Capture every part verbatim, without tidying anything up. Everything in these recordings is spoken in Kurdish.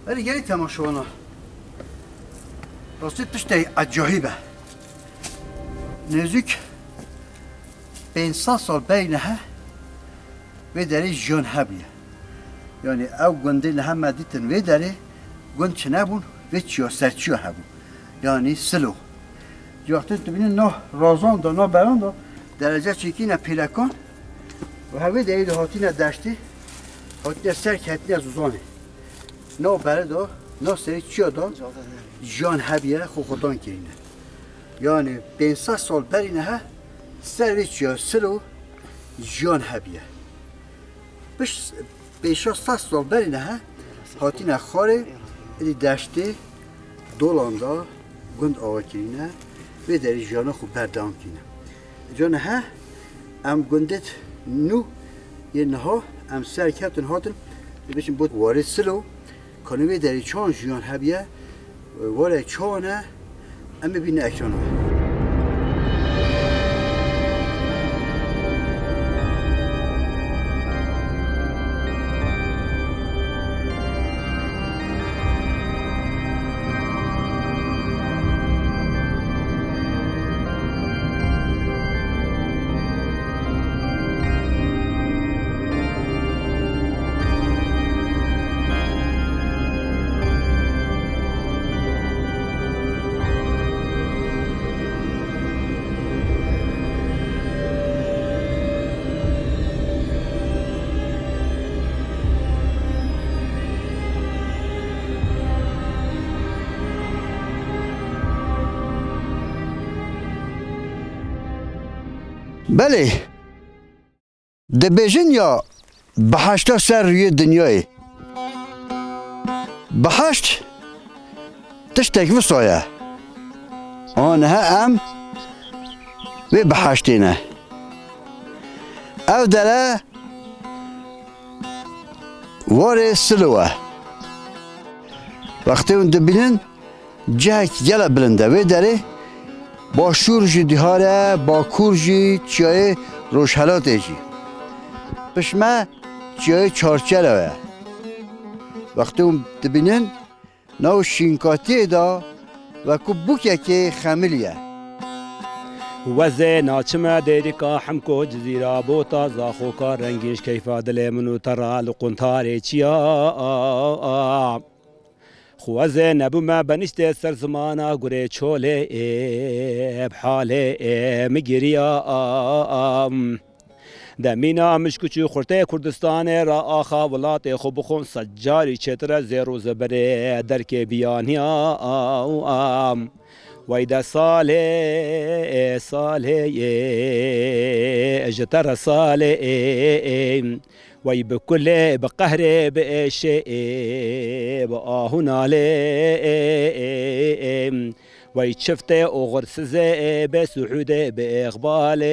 Berî gelî temaşevana. Rastî tiştê ecahîb e. Nêzîk pênc sed sal berî nihe vê derê jiyan hebûye. Yanî ew gundê nihe me dîtin vê derê gund çi nebûn, vê çiya ser çiya hebû. Yanî silo. Wextê tu bînî na razan da, na beran da derece çêkîne pêlekan û hevê derê de hatîne deştê, hatîne ser ketîne zozanê. Na berê de, na serê çiya de jiyan hebûye, xwe xwedan kirîne. Yanî pênc sed sal berî nihe ser vê çiya silo jiyan hebûye. Pişt pênc sed sal berî nihe hatîne xwarê, êdî deştê dolan de gund ava kirîne, vê derê jiyana xwe berdewam kirîne. Îca nihe em gundê nû yê niha em ser ketin hatin, dibêjin bo warê silo, kanî vê derê çawan jiyan hebûye, warê çawan e, em ê bîne ekrana. Belê, dibêjin ya biheşta ser rûyê dinyayê. Biheşt tiştek wisa ye. Aniha em vê biheştê ne. Ev dere warê silo e. Wextê hûn dibînin, cihek gele bilind e. Vê derê başûr jî dihar e, bakur jî, çiyayê rojhelatê jî. Pişt me çiyayê Çarçelo ye. Wextê hûn dibînin, nav şînkatiyê de wekû bûkekê xemilî ye. Wezê naçime dêrika hemko cizîra bota zaxoka rengîn ji keyfa dilê min û te re li quntarê çiya. Xwezê nebûme beniştê ser zimana gurê çolê ê, bi halê ê min giriya. Demîna mişk û çû xurtê Kurdistanê re axa welatê xwe bixwin sed carî çêtir e zêr û zibirê derkê biyaniya. Wey de salê, salê, ji te re salê, wey bi kulê, bi qehrê, bi êşê, bi ahû nalê. Wey çiftê oxirsizê, bê suhûdê, bi êxbalê,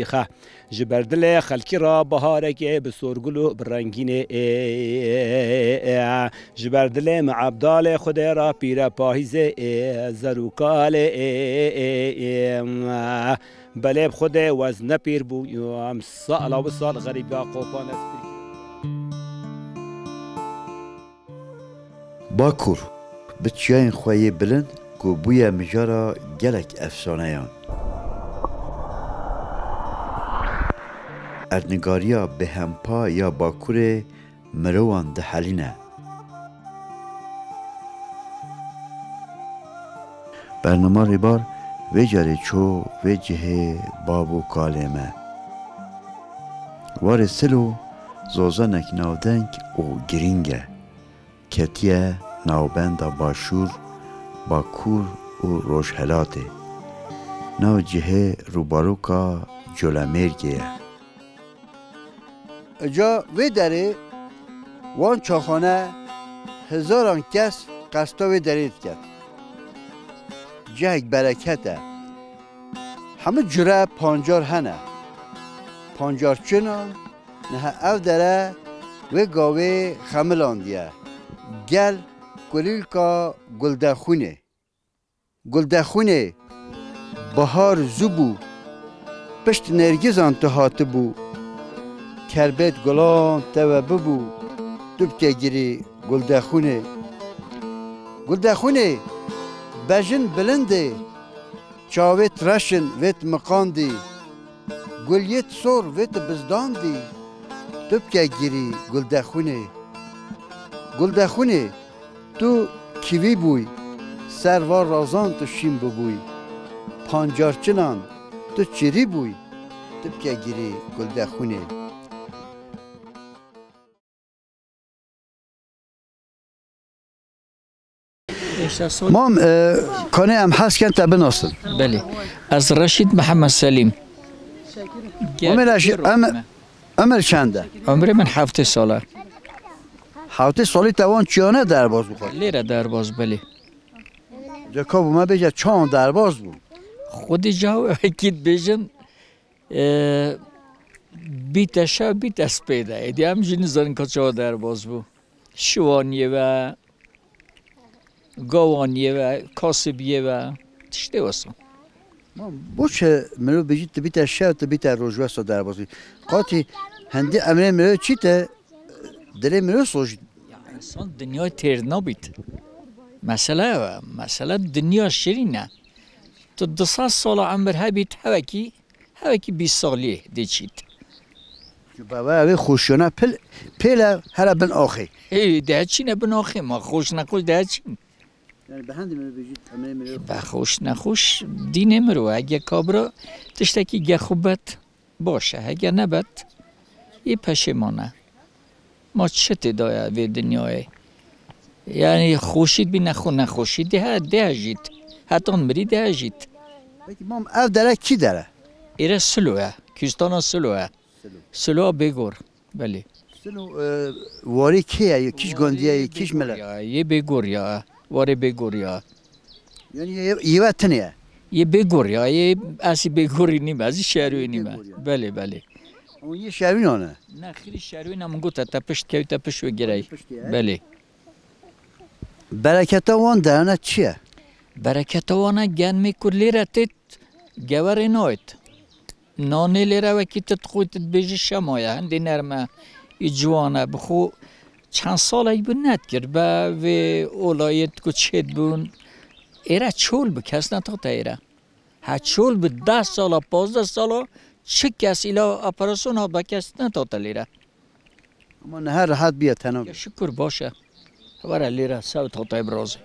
xa. Ji ber dilê xelkî re biharekê bi sorgul û bi rengînê, ji ber dilê me Ebdalê Xwedê re pîre pahîzê, zer û kalê, belê bi Xwedê wez ne pîr bû, em sala wisal xerîbiya qopan ez pîr. Bakur, bi çiyayên xwe yê bilind ku bûye mijara gelek efsaneyan. Erdnîgariya bêhempa ya Bakurê mirovan dihelîne. Bernama Rêbar vê carê çû vê cihê bav û kalê me. Warê Silo zozanek navdeng û girîng e. Ketiye navbenda Başûr, Bakur û Rojhelatê. Nav cihê rûbaroka Colemêrgê ye. Îca vê derê wan çaxane hezaran kes qesta vê derê diket. Cihek bereket e. Hemû cure pancar hene. Pancar çin e, niha ev dere wê gavê xemilandiye. Gel kulîlka guldexwînê. Guldexwînê, bahar zû bû, pişt nêrgizan tu hatibû, kerbêt gulan te we bibû, tu bike girî guldexûnê. Guldexûnê, bejin bilindê, çavêt reşin vêt miqandî. Gul yêt sor vêt bizdandî, tu bike girî guldexûnê. Guldexûnê, tu kivî bûy, ser va razan tu şîn bibûy. Pancarçinan tu çirî bûy, tu bike girî guldexûnê. Mam, e, kanê em hez ken te binasin. Belê. Ez Reşîd Mihemed Selîm. Omê Reşîd, em, emir çend e? Ömrê min heftê sal e. Heftê salî te wan çiyane derbas bû xwe? Lêre derbas, belê. Ceka bû me bêje çawan derbas bû? Xwedî cawe wekî dibêjin, e, bîte şev, bîte spê de. Êdî em jî nizanin ka çawa derbas bû. Şiwan yê ve, gawan yê ve, kasib yê ve, tiştê wesa. Ma bo çi mirov bêjî tu bîte şev, tu bîte roj wesa derbas bî? Qatî hindî emrê mirov çî te, dilê mirov sojî. Ya, însan dinyayê têr nabît. Mesele ew e. Mesele dinya şirîn e. Tu du sed sala emir hebît, hevekî, hevekî bîst salî diçît. Ji bava ew ê xweşiyana pil, pêle here bin axê. Ê, diheçîne bin axê, ma xweş nexweş diheçîn. Yani bi hendê mirov bêjît, emrê mirov. Be xweş nexweş, dînê mirov e. Hege kabira tiştekî gexubet baş e. Hege nebet, yê peşêman e. Ma çi tê daye vê dinyayê? Yani xweşî bî nexwe nexweşî, dê he, dê hejît. Hetan mirî dê hejît. Peki mam, ev dere kî dere? Êre Silo ye. Kustana Silo ye. Silo. Silo Bêgor. Belê. Silo, e, warê kê ye? Kîş gondiye ye? Kîş mele? Ya, yê Bêgor ya. Warê Bêgor ya. Yani yê, yê we tinê ye? Yê Bêgor ya. Yê, ez ê Bêgorî nîm. Ez ê Şerwênî me. Bêgor ya. Belê, belê. Ama yê Şerwîn ne? Ne, xirî Şerwîn e, min got te pişt kewte pişt wê girey. Pişt ye. Belê. Bereketa wan derene çi ye? Bereketa wan e, genmê ku lêre têt, gewerê nayêt. Nanê lêre wekî tu dixwî, tu dibêjî şema ye, hindê nerm e, î ciwan e. Bi xwe çend salek bi nedikir, be vê olayê ku çêt bûn. Êre çol bi, kes netate êre. He çol bi deh sala, pazdeh sala çi kes îla operasyona be kes netate lêre. Ama niha rehat bîye tena. Ya şukur baş e. Were lêre sewt hatay birazê.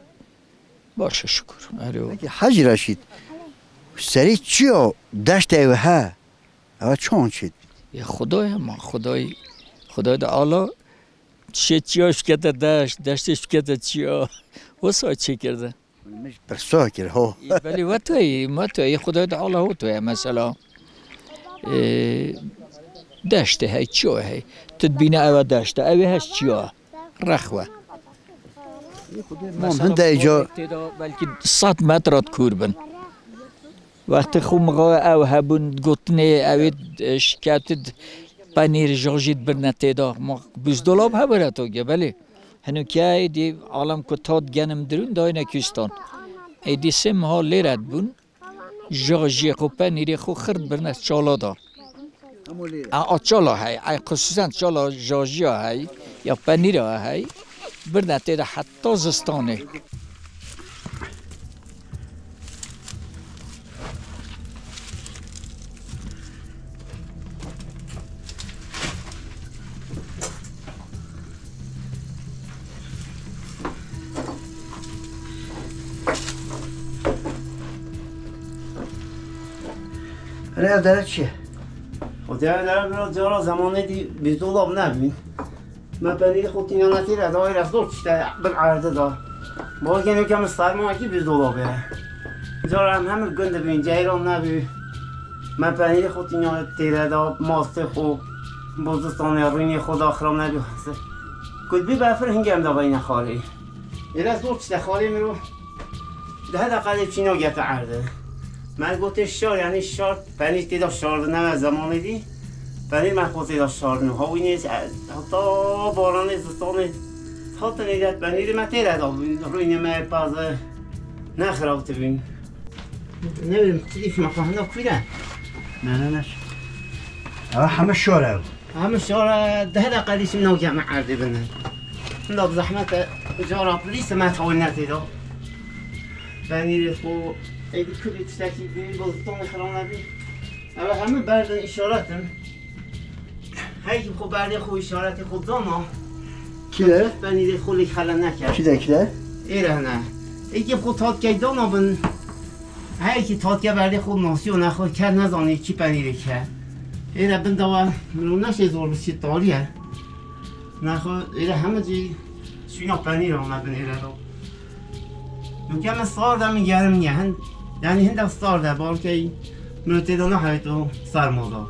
Baş e şukur. Erê o. Peki Hacî Reşîd, serî çiya deştê ew he? Ew çawan çêt? Ya Xwedayê ma, Xwedayê, Xwedayê de ala çê çiya şikete deşt, deştê şikete çiya. Wisa çêkirdi. Min ji pirsa kir, ho. Ê, belê, wetoyê, wetoyê, Xwedayê Teala wetoye, mesela. Ê, deştê hey, çiyo hey. Tu dibîne ew e deşt e, ew ê heş çiyo. Rex we. Mam, mesela, hinde ca têda belkî sed metra kûr bin. Wextê xwe mixa ew hebûn, gotinê ew ê, e, şiketid penîr jajî dibirne têda. Ma buzdolab hebûre to ge, belê. Hinûke êdî alem ku tat genim dirûn dayne kûstan. Êdî sê meha lêre dibûn, jajiyê xwe, penîrê xwe xir birne çala da. Hemû lêre. A, a çala hey, ay xisûsen çala jajiya hey, ya penîra hey, birne tê de heta zistanê. Hele ev dere çi ye? O dere, dere biraz cara zamanê dî buzdolab nebîn. Me penîrê xwe tînane tê re da, wê re zor tişte bin erde da. Bal gene ke min serma ki buzdolabê ye. Cara em hemir gund dibîn, ceyran nebî. Me penîrê xwe tînane tê re da, mastê xwe, bozistanê, rûnê xwe da, xirab nebî. Ku dibî befir hingê em da veyne xalê. Êre zor tişte xalê mirov. Di heda qelê çîna gete erde. Me gotê şar, yanî şar, penîr tê de şar, ne me zemanê dî. Penîr me xwe tê de şar, no. Hawînê, e, heta baranê, zistanê. Hatin êre penîrê me tê de da, rûnê me pazê ne xirab tibîn. Ne bileyim, çi dîş me xwe hina kuyre. Ne, ne, ne. Ew heme şar ew. Heme şar e, di heda qelê çîm nav geme erdê bine. Hinda bi zehmet e, cara plîs e, me tawî netê da. Penîrê xwe, êdî kulî tiştekî bî, bozîtonê xirab nebî. Ev hemû berdin îşaret in. Her kim xwe berdê xwe îşaretê xwe dana. Kî de? Penîrê xwe lê xele neke. Kî de, kî de? Êre hene. Ê kim xwe tatkey dana bin. Her kim tatke berdê xwe nasiyo nexwe ke nezanê kî penîrê ke. Êre bin dawa mirov neşê zor bi çi tarî ye. Nexwe êre hemû cî şûna penîr ame bin êre ro. Nuke min sar de min germ niye. Hin, yani hinda sar de balkey min tê de nehewît û serma da.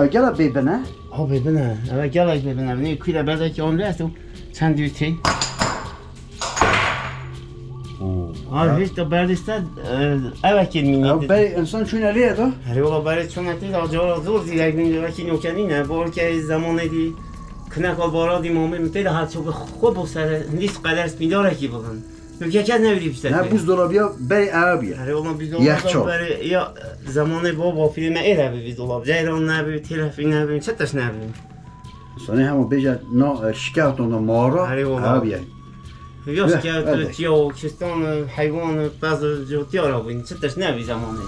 Ew gela bêbin e? Ha bêbin e. Evet gela bêbin e. Binê kuyla berdekî amle esto çend dûr tê. Oo. Abi hiç de berdeste evet kelmini. Ew bey insan çûne lê da? Herê wala berê çûne tê de cara zor zîrek bin, belkî nuke nîne. Balkey zamanê dî kineka bara dî mamê min tê de her çok xwe bo ser hindî qeder spîdarekî bixin. Nuke kes nebîrî bîste. Ne buzdolabiya berê ew bîye. Herê wala buzdolabî berê ya zamanê bo bafirê me êre bi buzdolabî. Ceyran nebî, telefî nebî, çi tişt nebî. Sanê hema bêje na, e, şikefton da mara. Herê wala. Abi yani. Ya şikeft, çiya û kistan, e, heywan, e, pez, e, cotiya ra bûn. Çi tişt nebî zamanê.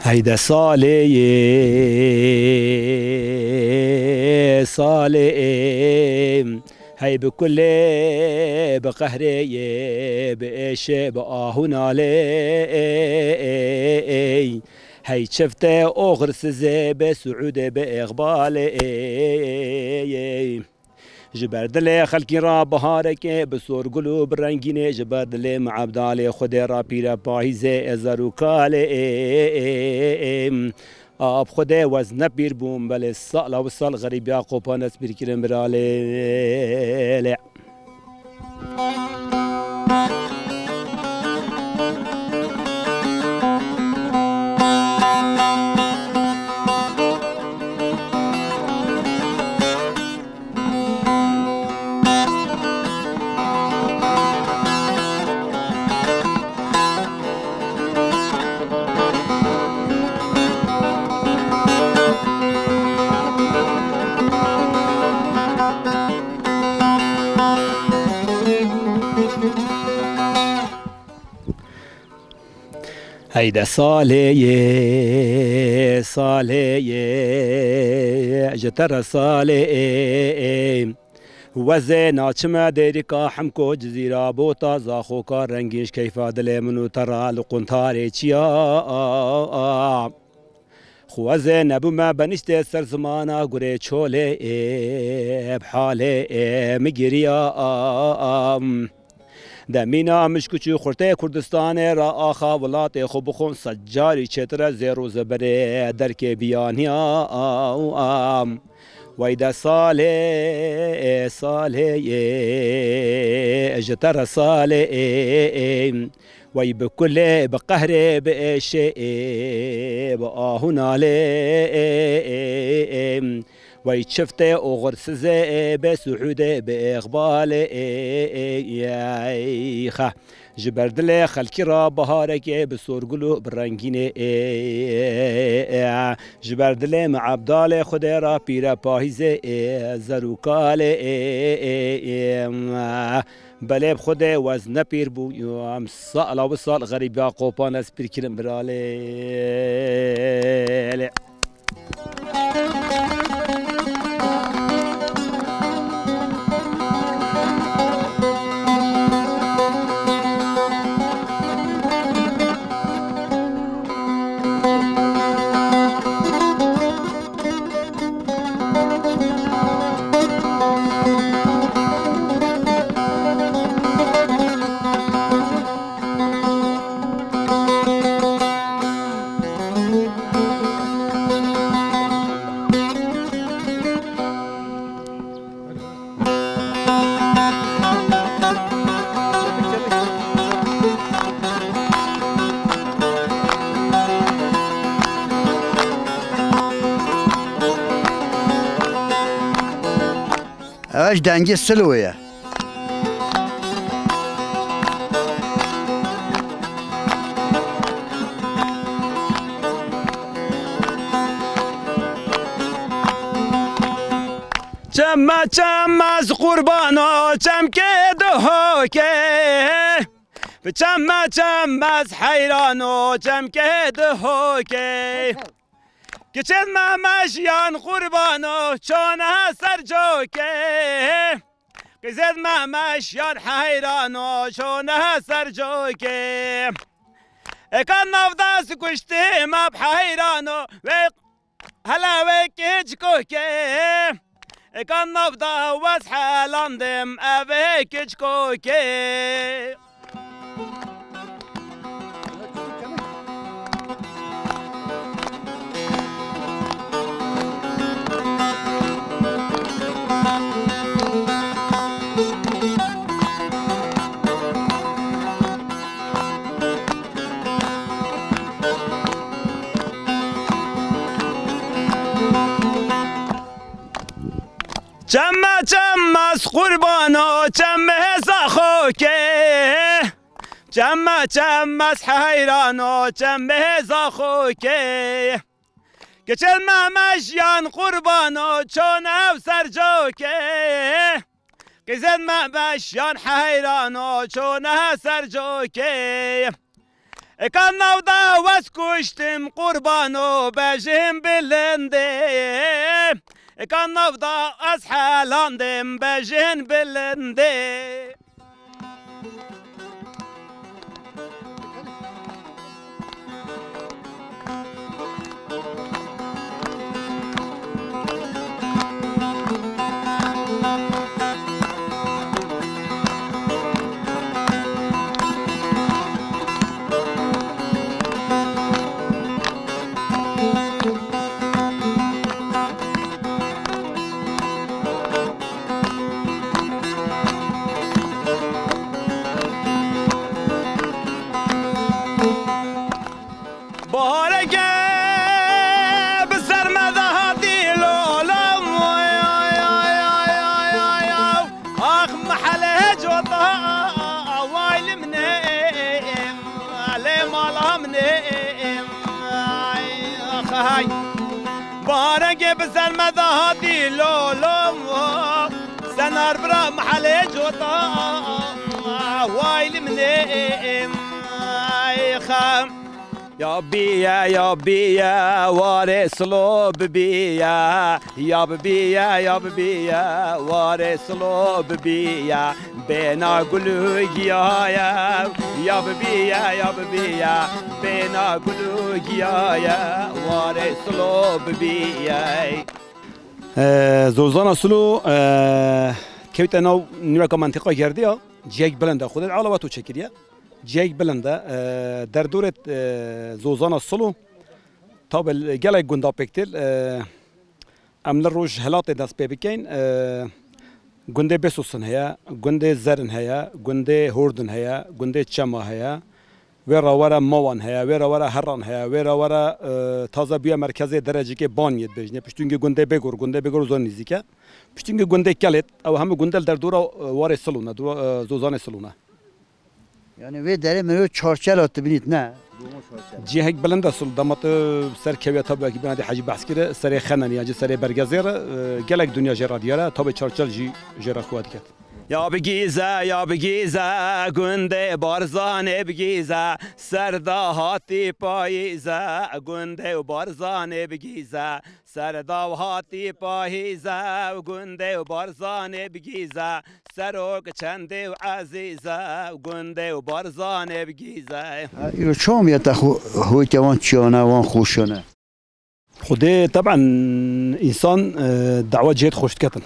Heyde salê yê, salê yê, hey bi kulê, bi qehrê yê, bi êşê, bi ahû nalê. Hey çifte oxirsizê, bi siûdê, bi îqbalê. Ji ber dilê xelkî ra bihareke bi sor gul û bi rengînê, ji ber dilê Miebdalê Xwedê ra pîre pahîzê, ê zer û kalê. Ab Xwedê wez ne pîr bûm, belê sala û sal xerîbiya qopan ez pîr kirim biralê. Heyde salê yê, salê yê, ji te re salê ê. Wezê naçime dêrîka hemko Cizîra bota zaxoka rengîn ji keyfa dilê min û te re li quntarê çiya. Xwezê nebûme beniştê ser zimana gurê çolê ê, bi halê ê min giriya. Demîna mişkuçî xurtê Kurdistanê ra axa welatê xwe bixwin sed carî çêtir e zêr û zibirê derkê biyaniya. Wey de salê, salê yê, ji te re salê ê. Wey bi kulê, bi qehrê, bi êşê, bi ahû nalê. Wey çiftê oxirsizê, bi suhûdê, bi îqbalê. Xa. Ji ber dilê xelkî ra bihareke bi sorgul û bi rengînê. Ji ber dilê Miebdalê Xwedê ra pîre pahîzê, zer û kalê. Belê bi Xwedê wez ne pîr bû, em sala wisal xerîbiya qopan ez pîr kirim biralê. Ev ji dengê Silowê ye. Çeme çeme ez qurbano çemkê dihokê. Bi çeme çeme ez heyrano çemkê dihokê. Kiçên me mejiyan qurbano çone ser cokê. Qîzên me mejiyan heyrano çone ser cokê. Eka navda ez kuştim eb heyrano wê hele wê kiçkokê. Eka navda wez helandim eve kiçkokê. Çeme çeme ez qurbano çemê Zaxokê. Çeme çeme ez heyrano çemê Zaxokê. Kiçên me mejiyan qurbano çone ser cokê. Qîzên me mejiyan heyrano çone ser cokê. Eka navda wez kuştim qurbano bejin bilindê. Eka navda ez helandim bejin bilindê. Bahareke bi ser me de hatî lolam. Ay, ay, ay, ay, ay, ay. Ax mehelê cota, way li min ê, lê mala min ê. Ay, ax, ay. Bahareke bi ser me de hatî lolam. Senar bira mehelê cota, way li min ê. Ay, xa. Ya bibiye, ya bibiye, warê silo bibiye. Ya bibiye, ya bibiye, warê silo bibiye. Bêna gul û giya ye. Ya bibiye, ya bibiye, bêna gul û giya ye. Warê silo bibiye. Ee, Zozana Silo, ee, kewte nav nûreka mentiqa gerdiya. Cihek bilind e. Xwedê ala we to çekiriye. Cihek bilind e, e, derdorê, e, Zozana Silo, tabe gelek gunda pêk têl, e, em li Rojhilatê dest pê bikeyn, e, gundê Bêsosin heye, gundê Zerin heye, gundê Hordin heye, gundê Çema heye, wê re were Mawan heye, wê re were Herran heye, wê re were, e, taze bûye merkezê Derecikê Banyê dibêjinê, piştûnkî gundê Bêgor, gundê Bêgor zor nîzîk e, piştûnkî gundê Kelêt, ew hemû gundê li derdora, e, warê Silo ne, dora, e, Zozanê Silo ne. Yani wê derê min wê Çarçela tu binît, ne? Cihek bilind e Silo, dema tu ser kewiya tabi wekî binadî Hecî behs kir, serê Xenenî ya, ji serê Bergezê re, e, gelek dinya jê re diyar e, tabi Çarçel jî jê re xuya diket. Ya bigîze, ya bigîze, gundê Barzanê bigîze, ser dahatî payîze, gundê û Barzanê bigîze, ser dahatî payîze, gundê û Barzanê bigîze, Serok çendê û ezîz e, gundê û Barzanê bigîze. Ha, îro çawa miye te xwe hoyke wan çiyane, wan xweşane? Xwedê teben însan, e, dawa cihêt xweş diketin.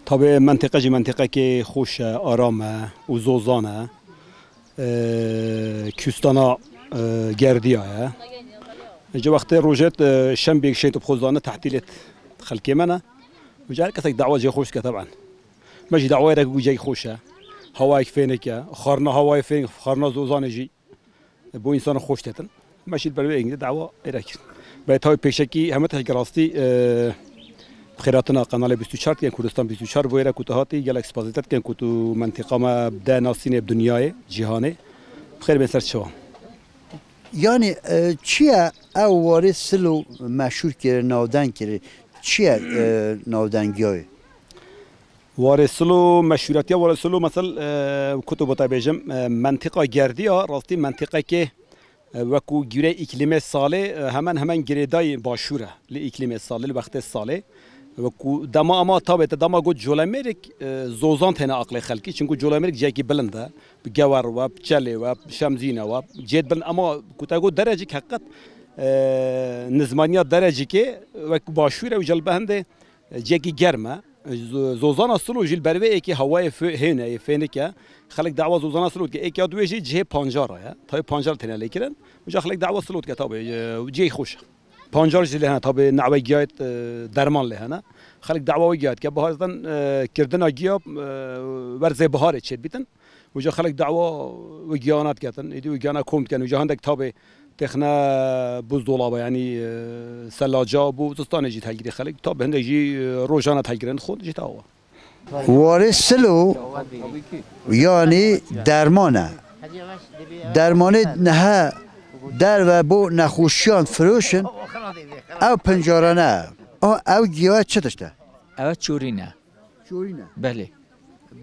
Tabê mentiqe jî mentiqekê xweş e, aram e û zozan e. E, kûstana, e, gerdiya ye. Ji wextê rojêt, e, şembiyek şêt bi xwe zane tehtîlêt xelkê me ne. Û ji her kesek dawa cihê xweş dike teben. Me jî dawayê re ku cihek xweş e. Hawayek fênik e. Xarna hawayê fênik, xarna zozanê jî bo însan xweş detin. Me jî li ber wê êngî dawa êre kir. Belê tawê pêşekî heme tiştek rastî, e, Bi xêr hatina qenalê bîst û çar dikin, Kurdistan bîst û çar, bo yêre ku tu hatî gelek spasî te dikin ku tu mentiqa me bide nasînê bi dinyayê, cîhanê. Bi xêr bên ser çawa. Yanî, e, çi ye ew warê Silo meşhûr kir, navdeng kir? Çi ye, e, navdengiya wê? Warê Silo, meşhûretiya Warê Silo, mesel, e, ku tu bo te bêjim, e, mentiqa Gerdiya, rastî mentiqekê, e, wekû gûrê îklîmê salê, e, hemen hemen girêdayî başûr e li îklîmê salê, li wextê salê. Wekû dema ama tabê te dema got Colemêrik, e, Zozan têne aqlê xelkî, çinku Colemêrik cihekî bilind e, bi Gewer we, bi Çelê we, bi Şemzîne we, cihêt bilind, ama ku te got Derecik heqet, e, nizmaniya Derecikê wek başûr e û jel behendê, e, cihekî germ e. Zo-, Zozana Silo jî li ber vê êkê hewayê fê-, hêne, yê fênik e. Xelk dawa Zozana Silo dike. Êk ya duwê jî cihê Pancar e. Tayê Pancar têne lê kirin. Uca xelk dawa Silo dike tabi, e, cihê xweş e. Pancar jî lê hene tabi, newe giyayet, e, derman lê hene. Xelk dawa wê giya dike. Bihardan, e, kirdina giya, e, werzê biharê çêdibîtin. Uca xelk dawa wê giyana diketin. Êdî wê giyana kom dikin. Uca hindek tabi Texne buzdolaba, yanî, e, selaca bo zistanê jî helgirê xelk. Tabi hindek jî, e, rojane helgirin xwe jî tawa. Warê Silo, yanî derman e. Dermanê niha derve bo nexweşiyan firoşin, ew pincarane. O, ew giya çi tişt e? Ew çorîn e. Çorîn e. Belê.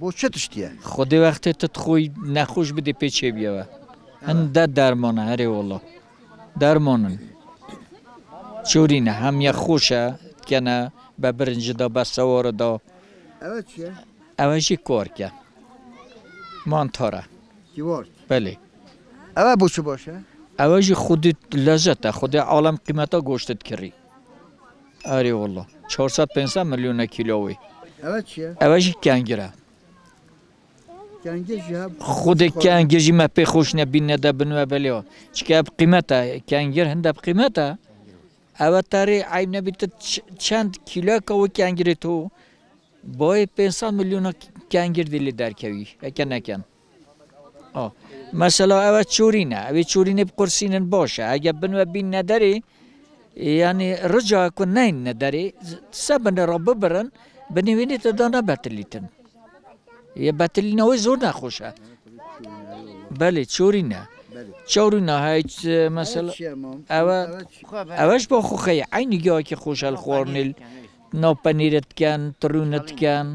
Bo çi tiştî ye? Xwedê wextê tu dixwî nexweş bidê pê çêbiye we. Hinde derman e, herê wela. Derman in. Çorîn e, hem ya xweş e, dikene be birinci da, be sewara da. Ew çi ye? Ew jî kuark e. Mantar e. Kiwark. Belê. Ew bo çi baş e? Ew jî xwedê lezet e, xwedê alem qîmeta goştê dikirî. Erê wela. Çar sed pênc sed milyon e kîlo wê. Ev çi ye? Ev jî kengir e. Kengir jî heb. Xwedê kengir jî me pê xweş nebîne de bin we belê. Çike ev qîmet e. Kengir hinde bi qîmet e. Ev terê eyb nebî tu ç-, çend kîloyeka wê kengirê tu Bayê pênc sed milyona kengir dê lê derkevî, heke neken. A, mesela ew çorîn e, ew çorînê bi qursînin baş e. Heke bin we bîn nederê, e, yanî rica ku neyn nederê, se binê re bibirin, binê wînê te da nebetilîtin. Yê betilîna wê zor nexweş e. Belê, çorîn e. Belê. Çorîn e, hey, ç-, mesela, Ev çi ye, mam? Ev, Ev çi? Ev ji bo xwe xeyê. Eynî giyakî xweş e li xwarinê. Nav penîrê dikin, tirûnê dikin,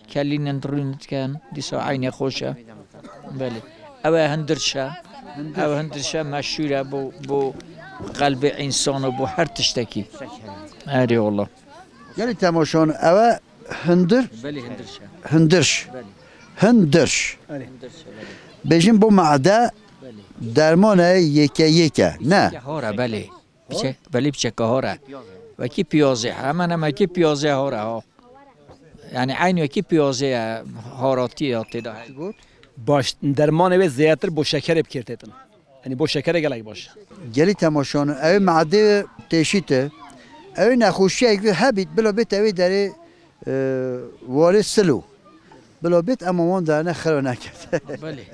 kelînên tirûnê dikin, dîsa eynê xweş e. Belê. Ew e hindirş e. Hindirş. Ew hindirş e meşhûr e bo, bo qelbê însan û bo her tiştekî. Erê wela. Gelî temaşan, ew e hindir? Belê, hindirş e. Hindirş. Belê. Hindirş. Erê. Hindirş e, belê. Bêjin bo made Belê. Derman e yeke yeke. Ne? Yeke hor e, belê. Biçe-, belê biçeka hor e. Wekî piyazê, hemen hemen wekî piyazê hor e ha. Yani eynî wekî piyazê ye, haratî ya tê de. Baş, dermanê wê zêdetir bo şekerê bikêrtêtin. Yani bo şekerê gelek baş. Gelî temaşan, ew madê teşît e. Ew nexweşiyek wê hebît, bila bête wê derê, e, warê silo. Bila bêt, ema wan dane xira nekird. Belê.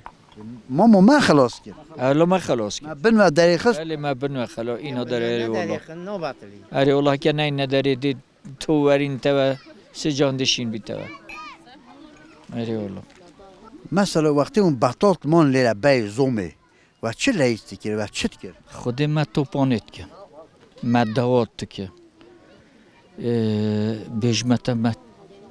Mamo me xilas kir. Elo me xilas kir. Me bin ve derê xist. Belê me bin ve xilo, îna derê erê wala. Erê wala ke ney ne derê dê to werîn te ve, sican dişîn bî te ve. Erê wala. Mesela wextê hûn betal man lêre bey zomê. We çi leyîz dikir, we çi dikir? Xwedê me topanê dike. Me dawat dike. Ee, bêjme te me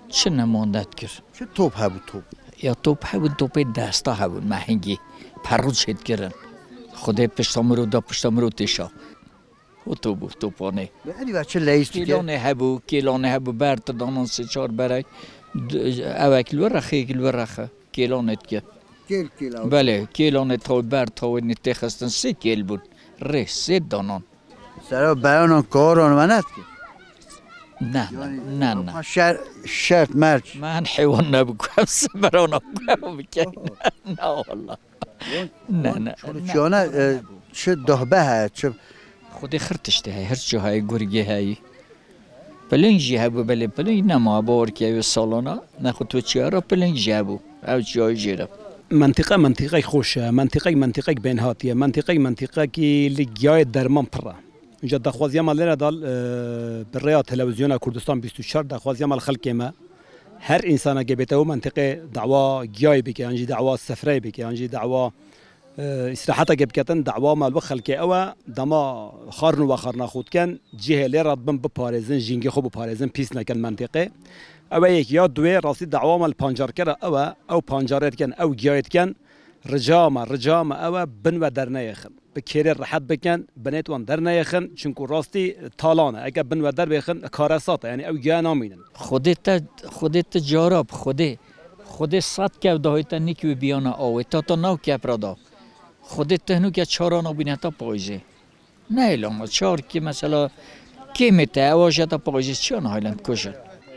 çi nemande dikir? Çi top hebû top? Ya top hebûn, topê desta hebûn, me hingî perû çêdikirin. Xwedê pişta mirov da, pişta mirov têşa. O top bû, topanê. Ve erî ve çi leyîz dikir? Kêlanê hebû, kêlanê hebû, ber tu danan sê çar berek. D-, ewek li wir rexe, yek li wir rexe. Kêlanê dike. Kêl kêl ew. Belê, kêlanê tawê ber tawê nê têxistin sê kêl bûn. Rê sê danan. Sera beyanan karan me nedikir. Ne, ne, Yani, ne, ne. Şer-, şert merç. Me hin heywan nebû ku em siberana ku em bikin. Ne, wala. Ne, ne. Çolukiyana, e, çi dahbe heye, çi Xwedê xir tiştê heye, hirço heye, gurgê heye. Piling jî hebû, belê piling nema, bawer ke ew salana, nexwe to çiya re piling jî hebû. Ew çiyayê jê re. Mentiqe, mentiqek xweş e, mentiqek, mentiqek bênhatî ye, mentiqek, mentiqekî li giyayê derman pir e. Înca daxwaziya me lêre dal, e, bi rêya Televîzyona Kurdistan bîst û çar daxwaziya me li xelkê me. Her însaneke bête wê mentiqê dawa giyayê bike, yan jî dawa sefreyê bike, yan jî dawa, e, îstiraheteke biketin, dawa me li xelkê ew e, dema xarin û vexarina xwe dikin, cihê lê re dibin biparêzin, jîngê xwe biparêzin, pîs nekin mentiqê. Ew e yek ya duwê, rastî dawa me li pancarkera ew e, ew pancarê dikin, ew giyayê dikin, rica me, rica me ew e, bin we derneyêxin. Bi kêrê rehet bikin, binêt wan derneyêxin, çinku rastî talan e. Eke bin we derbêxin, karesat e, yanî ew giya namînin. Xwedê te, Xwedê te cara bi Xwedê. Xwedê sed kev dahê te nîk wê biyana awê. Ta te nav kepra da. Xwedê te hinûke çara nabîne heta payîzê. Nehêlama çar kî mesela kêmê te, ewa jeta payîzê çiya nahêlin dikujin.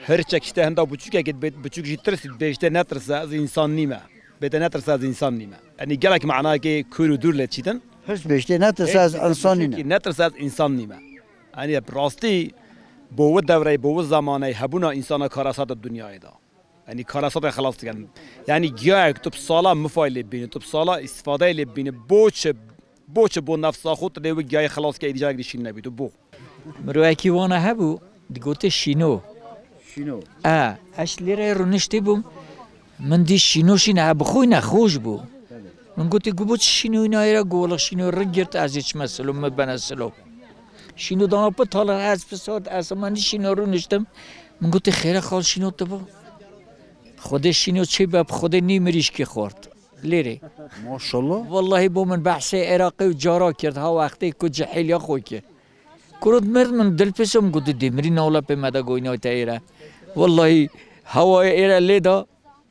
Hirçek işte henda buçûkekê dibêt, buçûk jî tirsî dibê işte netirse ez însan nîme. Bête netirse ez însan nîme. Yanî gelek manayekê kûr û dûr lê çîtin. Hiç bêjtê netirse ez însan nîme. Netirse ez însan nîme. Yanî bi rastî bo wi dewreyê, bo wi zemaneyê hebûna însana karesat e dinyayê de. Yanî karesatê xelas dikin. Yanî giyayek tu bi sala mifayê lê bînî, tu bi sala îstifadeyê lê bînî, bo çi, bo çi bo nefsa xwe tu dê wi giyayê xelas ke îdî carek dî şîn nebî tu bo. Mirovekî wana hebû, digote şîno. Şîno. E, ez lêre rûniştî bûm. Min dî şîno şîne, e, bi xwe nexweş bû. Min gotî, "Gu bo çi şîno îna êra?" Gu, "Wela şîno ring girt, ez ê çime silo, min bene silo." Şîno dana pi talan, ez pisot, ez min dî şîno rûniştim. Min gotî, "Xêre xal şîno tu bo." Xwedê şîno çê be, bi Xwedê nî mirîşkî xwart. Lêrê. Maşallah. Wellahî bo min behsê Iraqê û cara kir, ha wextê ku cihêliya xwe kir. Kurut mird min dil pisim ku tu dê mirî nawla pê me de goyna te êre. Wellahî hewayê êre lê da.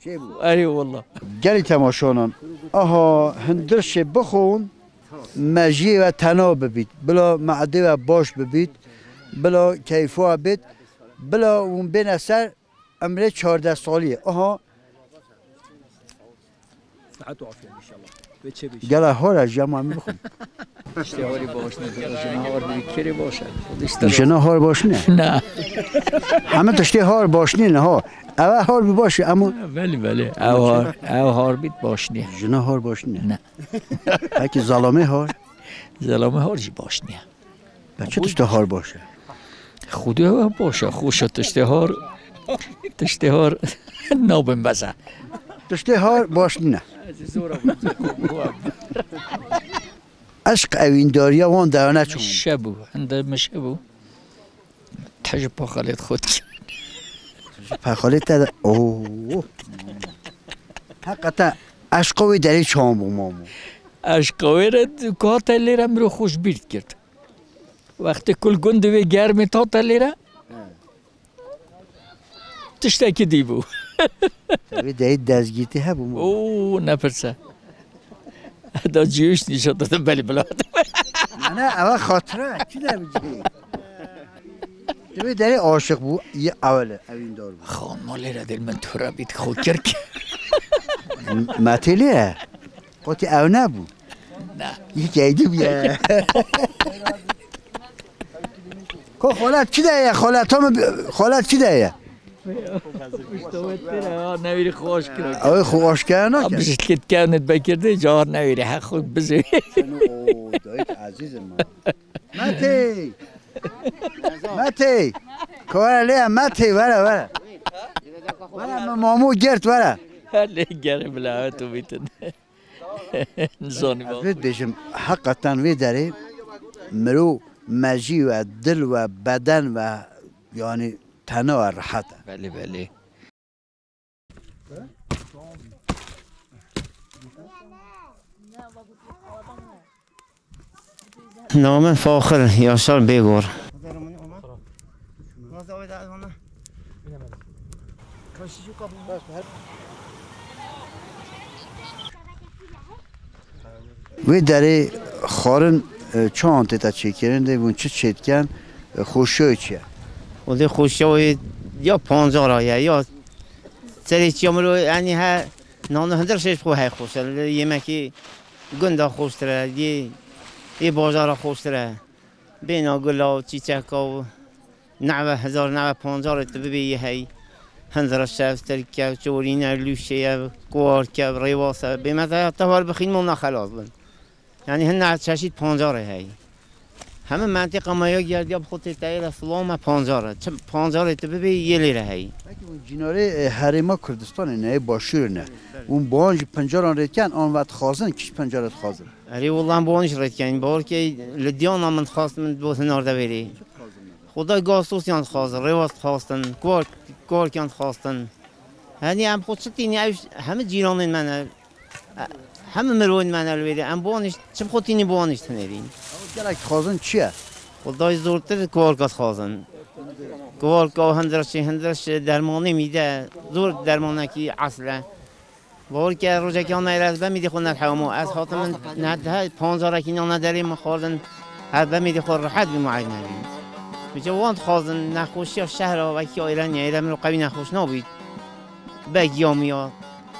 Çêbû. Erê wallah. Gelî temaşanan. Aha, hindirşê bixwin, mejiyê we tena bibît. Bila me'dê we baş bibît. Bila keyfa we bêt. Bila hûn bêne ser emrê çardeh saliyê. Aha. Sihet û afiyet inşallah. Ve çê bî. Gela hor e, jema min bixwin. Tiştê horî baş ne, jina hor bî kêrê baş e. Dişte Jina hor baş ne? Na. Heme tiştê hor baş ne, ne hor. Eve hor bî baş e, ama Belê, belê. Ew hor, ew hor bît baş niye. Jina hor baş ne. Ne. Peki zalamê hor? Zalamê hor jî baş niye. Be çi tiştê hor baş e? Xwedê ew baş e, xweş e tiştê hor. Tiştê hor nabin bes e. Tiştê hor baş nîne. Eşq ewîndariya wan dewene çûn. Mişe bû, hinde mişe bû. Te ji paxalê xwe dikir. Ji paxalê te de, oo. Heqeten eşqa wê derê çawan bû mamo. Eşqa wê re ku hate lêre mirov xweş bîr dikirt. Wextê ku li gundê wê germê tate lêre, tiştekî dî bû. Wê deyî dezgîtî hebû mu? Oo, nepirse. Da ciyûş nîşan dide belî bila. Mane, ewa xatire, çi de bi cihê? Tu wê derê aşiq bû, yê ewel e, ewîndar bû. Xanma lêre dil min tura bît, xo kirk. Metê lê ye. Qotî ew nebû. Na. Yekeydi bûye. Ko xolat çi de ye? Xolata min, xolat çi de ye? Pişta wê têre, ha, newîrî xwe aşkira. Ew xwe aşkira nake. Abi ji ket kevnet bekirdi, cahar newîrî, he xwe bizê. Sen o dayik ezîzim ha. Metê. Metê. Ko were lê Metê, were, were. Were, me mamu gert, were. Her lê gere bila tu bitin. Nizanî. Ez vê dibêjim, heqeten vê derê mirov mejî we, dil we, beden we, yanî tena we rehet e. Belê, belê. Navê min Faxir Yaşar Bêgor. Wê derê xwarin, e, çawan tê te çêkirin, dê hûn çi çêdikin, e, xweşiya wê çi ye? Û dê xweşiya wê ya pancara ye, ya serê çiya mirov, yanî he, nano hundir şêş xwe hey xweş e, li yemekî gunda xweştir e, yê, yê bajara xweştir e. Bêhna gula û çîçeka û nehwe hezar, nehwe pancarê tu bibêyî hey. Hindira şev, tirke, çorîne, lûşe ye, kuwarke, rêwase. Bê me te, te war bixîn mona xelas bin. Yanî hin nehwe çeşît pancarê hey. Heme mentiqa me ya Gerdiya bi xwe tê teyê re silav me pancar e. Çi pancarê tu bibê yê lê re heyî. Peki hûn cînarê, e, herêma Kurdistanê ne, yê başûrê ne. Hûn bi wan jî pencaran rê diken, an ve dixwazin, kîş pencare dixwazin? Erê, wela em bi wan jî rê dikin. Bawer ke li Diyana min dixwast min bo hinar de vêrê. Xweda Gastosyan dixwazin, Rêwas dixwastin, Kuark-, Kuarkyan dixwastin. Henî em xwe çi tînî ew hemi cîranên me ne. Hemi mirovên me ne li wê de. Em bi wan jî, çi bi xwe tînî bi wan jî tinêrîn. Gelek dixwazin çi ye? Xwedayê zortir Kuarka dixwazin. Kuarka û hindirşê, hindirş dermanê mîde, zor dermanekî esil e. Bawer ke rojekê an me ez bemîdê xwe nedihewimo. Ez hatim min nedihe pancarekî nane derê min xwarin. Ez bemîdê xwe rehet bîm û eyb nebîm. Vêca wan dixwazin nexweşiya şehra wekî Ayraniya êre miro qewî nexweş nabît. Be giya miya.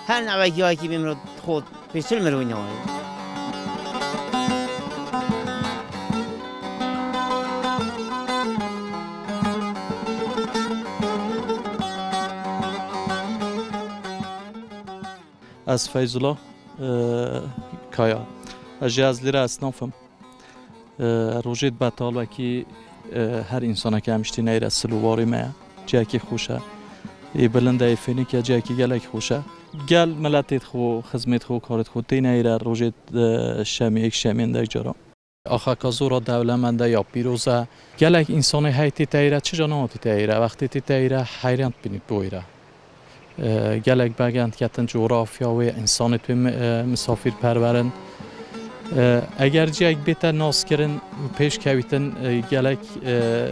Her newekiyayekî bê miro xwe pêçil mirovî nayê. Ez Feyzullah, e, Kaya. Ez jî ez lira esnaf im. E, rojêt betal wekî, e, her însanekî em ji tî neyre sil û warê me ye. Cihekî xweş e. Ê bilind e, ê fênik e, cihekî gelek xweş e. Gel miletêt xwe, xizmêt xwe, karêt xwe tê neyre rojêt, e, şemê, êk şemên dek cara. Axaka zor a dewlemend e ya pîroz e. Gelek însanê hey tê teyre, çi ca niha tê teyre, wextê tê teyre heyran dibînî bi wê re. E, gelek begend ketin cografya wê, însanê wê mi-, e, misafîrperwer in. E, eger cihek bête naskirin û pêşkevîtin, e, gelek, e,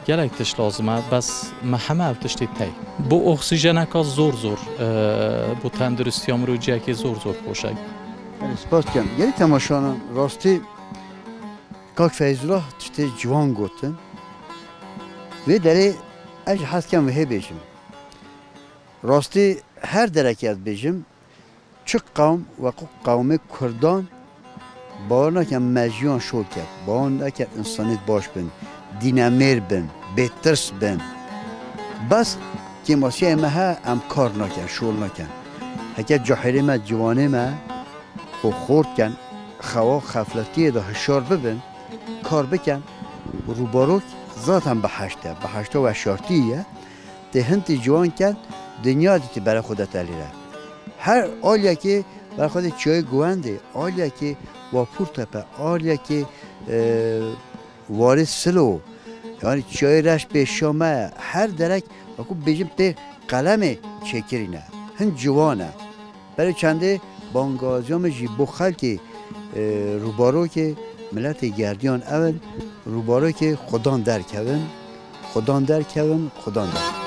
gelek tişt lazim e, bes me heme ew tiştê tey. Bo oksîjeneka zor zor, e, bo tenduristiya mirov cihekê zor zor xweş e. Belê, spas dikim. Gelî temaşanan, rastî Kak Feyzullah tiştê ciwan gotin. Vê derê ez jî hez dikim wihê bêjim. Rastî her derekê ez bêjim, çi qewm, weqû qewmê Kurdan, bawer nakin mejiyûyan şol ket, bawer nakin însanêt baş bin, dînemêr bin, bêtirs bin. Bes kêmasiyayê me he, em kar nakin, şol nakin. Heke cahilê me, ciwanê me, xwe xort ken, xewa xefletiyê de hişyar bibin, kar bikin, rûbarok zaten biheşt e, biheşta weşartiyê ye. Tê hin tê ciwan ken, dinya dîtî bere xwe de telîre. Her aliyekê bere xwe de çiyayê Guwendê, aliyekê Wapûrtepe, aliyekê, e, Warê Silo, yanî çiyayê reş pêşiya me ye. Her derek, wekû bêjin pê qelemê çêkirîne. Hin ciwan e. Berê çendê bangaziya min jî bo xelkê, e, rûbarokê miletê Gerdiyan ew in, rûbarokê xudan derkevin, xudan derkevin, xudan derkevin.